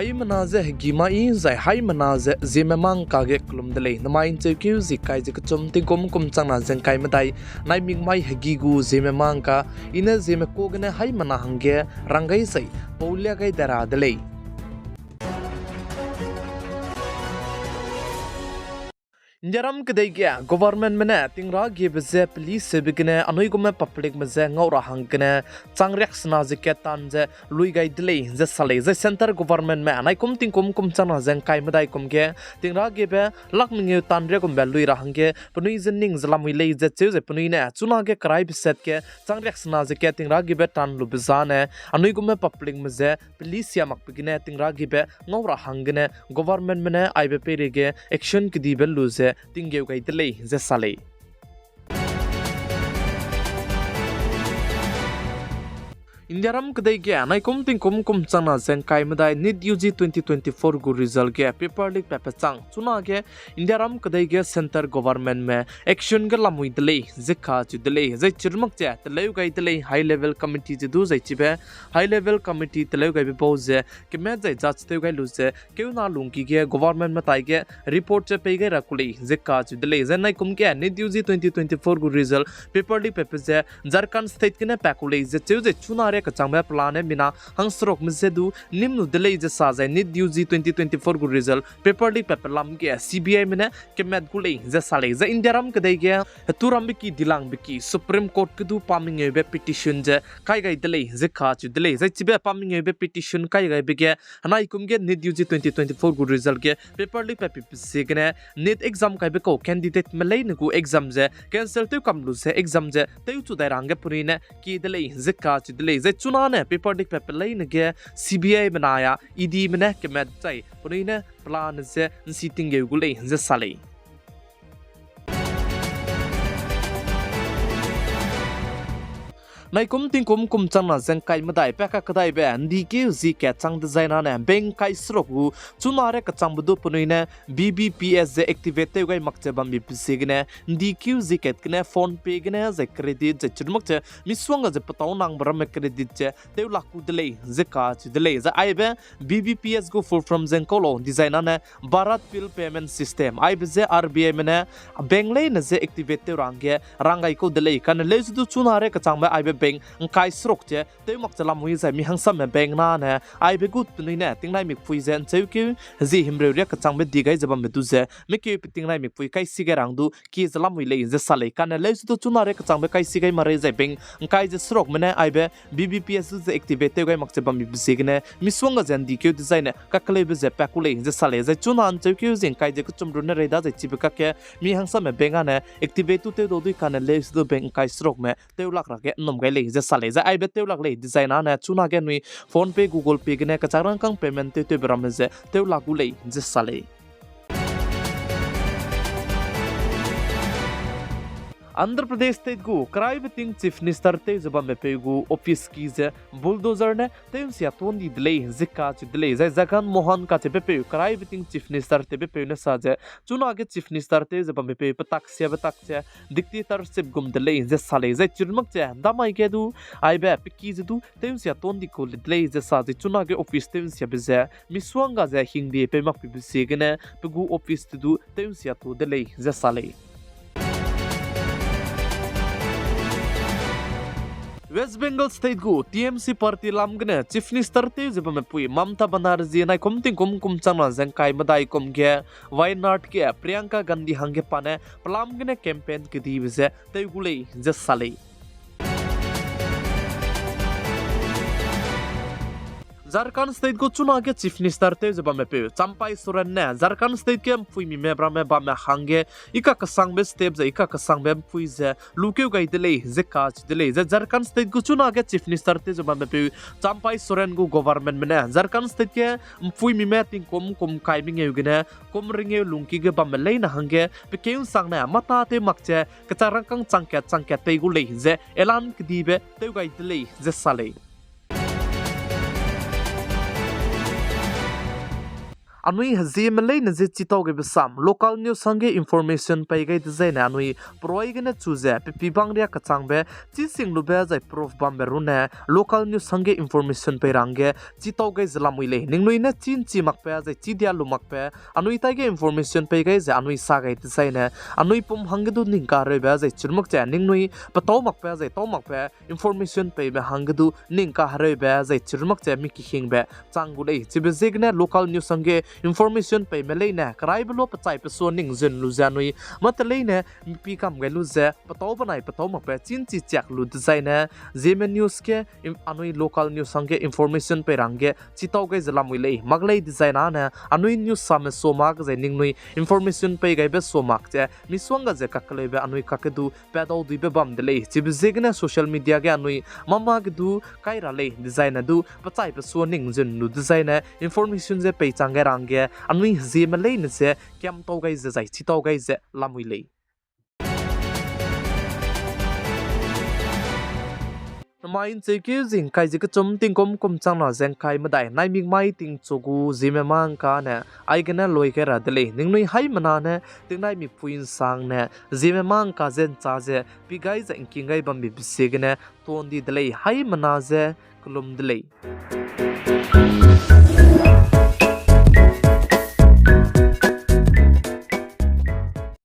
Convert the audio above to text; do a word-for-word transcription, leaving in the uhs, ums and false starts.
Haimena ze hegi mai zai haimena ze Zeme mangka ge kelum de lei. Namai ncheukeu zi kai ze kechum tingkum kum changna ze ngkai medai, naimik mai hegi gu Zeme mangka, i ne Zeme ka gene haimena hangge rang gai zai pau lia gai de ra de lei. Indiaram kedei ge governmentme ne tingra gebe je peli seube gene anui gume publicme je ngau ra hanggene chang riaksena ze kat tan ze lui gai de lei ze sa lei. Zai centre governmentme naikum tingkum kum changna ze ngkai medai kum ge tingra gebe lak mengeu tan riagumbe lui ra hangge penui ze ning ze lamui lei ze cheu zai penui ne chunage keraibe set ge chang riaksena ze kat tingra gebe tan lube zane anui gume publicme je peli sia makbe gene tingra gebe ngau ra hanggene governmentme ne aibe peireige action kedibe lu ze tinggeu gai de lei ze sa lei. Indiaram kedei ge naikum tingkum kum changna ze ngkai medai NEET UG twenty twenty-four gu result ge paper leak patbe chang chunage Indiaram kedei ge centre governmentme action ge lamui de lei ze kacheu de lei. Zai chirmak ze teleu gai de lei high level committee ze du zai chibe high level committee teleu gaibe bau ze kemat zai judge tew gai lu ze keuna lungki ge governmentme tai ge report ze pei gai ra ku lei ze kacheu de lei. Zai naikum ge NEET UG twenty twenty-four gu result paper leak patbe ze Jharkhand state gene pa ku lei ze cheu zai chuna ria kechangbe pelane mina hangserukme je du nim lu de lei ze sa zai NEET UG twenty twenty-four gu result paper leak patbe lam ge CBIme ne kemat gu lei ze sa lei. Zai Indiaram kedei ge heturambe ki dilangbe ki Supreme Court ge du pa mengeube petition ze kai gai de lei ze kacheu de lei. Zai chibe pa mengeube petition kai gaibe ge henaikum ge NEET UG twenty twenty-four gu result ge paper leak patbe ziegene NEET exam kaibe kau candidateme leine gu exam ze cancel tew kam lu ze exam ze tewchu dai ra hangge penui ne kie de lei ze kacheu de lei. Zai chuna ne paper leak patbe leine ge CBIme na ya EDme ne kemat zai penui ne pelane je nsi tinggeu gu lei ze sa lei. Naikum tingkum kum changna ze ngkai medai pa kakedaibe ndikeu zi kat chang dezaine ne bank ngkai seruk gu chuna ria kechangbe du penui ne BBPS ze activate tew gai mak ze bambe ziegene ndikeu zi kat gene PhonePe gene zai credit zai chirmak ze misuang ga ze petau nangbe ramme credit ze tew lak gu de lei ze kacheu de lei. Zai aibe BBPS gu full form ze ngkau lau dezaine ne Bharat Bill Payment System, aibe je RBIme ne bank leine je activate tew ra hangge rang gai kau de lei. Kane leu ze du chuna ria kechangbe aibe bank ngkai seruk ze tew mak ze lamui zai mi hangsamme bank na ne aibe gut penui ne tingnai mikpui ze ncheukeu zi himreu ria kechangbe di gai ze bambe du ze mikeu pe tingnai mikpui kaisi gai ra hang du kie ze lamui lei ze sa lei. Kane leu ze du chuna ria kechangbe kaisi gai marei zai bank ngkai ze serukme ne aibe BBPS du ze activate tew gai mak ze bambe ziegene misuang ga ze ndikeu dezaine kakeleube ze pa ku lei ze sa lei. Zai chuna ncheukeu zi ngkai ze kechum ru ne rei da zai chibe kakge mi hangsamme bank a ne activate tu tew dau dui kane leu ze du bank ngkai serukme tew lak ra ge nnum gai lei ze sa lei. Zai aibe tew lak lei dezaine ne chuna ge nui PhonePe, Google Pay gene kechak rangkâng payment tew tewbe ramme ze tew lak gu lei ze sa lei. Andhra Pradesh State gu keraibe ting Chief Minister tew ze bambe peu gu office ki ze bulldozer ne tew nsia tuâ ndi de lei ze kacheu de lei. Zai Jagan Mohan kacheube peu keraibe ting Chief Minister tewbe peu ne sa ze chunage Chief Minister tew ze bambe peu petak siabe tak ze dictatorship gum de lei ze sa lei. Zai chirmak ze damai ge du aibe pe ki ze du tew nsia tuâ ndi kau le de lei ze sa ze chunage office tew nsiabe ze misuang ga ze hingdie peu makpibe ziegene pe gu office te du tew nsia tuâ de lei ze sa lei. West Bengal State gu TMC party lam gene Chief Minister tew ze bamme pui Mamata Banerjee naikum tingkum kum changna ze ngkai medai kum ge Wayanad ge Priyanka Gandhi hangge pa ne pelam gene campaign kedibe ze tew gu lei ze sa lei. Jharkhand State gu chunage Chief Minister tew ze bamme peu Champai Soren ne Jharkhand State ge mpuimime ramme bamme hangge i kakesangbe step ze i kakesangbe mpui ze lukeu gai de lei ze kacheu de lei. Zai Jharkhand State gu chunage Chief Minister tew ze bamme peu Champai Soren gu governmentme ne Jharkhand State ge mpuimime tingkum kum kai mengeu gene kum rengeu lungki ge bamme leine hangge pe keu nsangne mata tew mak ze kechak rangkâng changkat changkat pei gu lei ze elan kedibe tew gai de lei ze sa lei. Anui hezieme leine je chitau gaibe sam, local news hangge information pei gai dezaine anui peroi gene chu ze pepi bang riak kechangbe, chi sing lube zai proof bambe runne, local news hangge information pei ra hangge chitau gai ze lamui lei. Ningnui ne chi nchi makbe zai chi dia lu makbe, anui taige information pei gai ze anui sa gai dezaine, anui pum hangge du ning kahereube zai chirumak che ningnui petau makbe zai tau makbe, information peibe hangge du ning kahereube zai chirumak che mi kehingbe chang gu lei. Chibe ziegene local news hangge information peime leine keraibe lua pechai pesua ning zun lu ze anui mâ te leine mipi kam gai lu ze petau benai petau makbe chi nchi chiak lu dezaine, Zeme news ge im-, anui local news hangge information pei ra hangge chitau gai ze lamui lei. Mak lei dezaine ne anui news same sua mak zai ningnui information pei gaibe sua mak che misuang ga ze kakeleube anui kakge du padau duibe bam de lei. Chibe ziegene social media ge anui mâ mâ ge du kai ra lei dezaine du pechai pesua ning zun lu dezaine information je peichang gai ra hangge anui hezieme leine je kiamtau gai ze zai chitau gai ze lamui lei. Namai ncheukeu zingkai ze kechum tingkum kum changna ze ngkai medai naimik mai tingchu gu Zeme mâ ngka ne aigene loi gai ra de lei. Ningnui haimena ne tingnai mikpui nsangne Zeme mâ ngka je nchâ ze pi gai ze ngking gai bambe be ziegene tuan di de lei. Haimena je kelum de lei.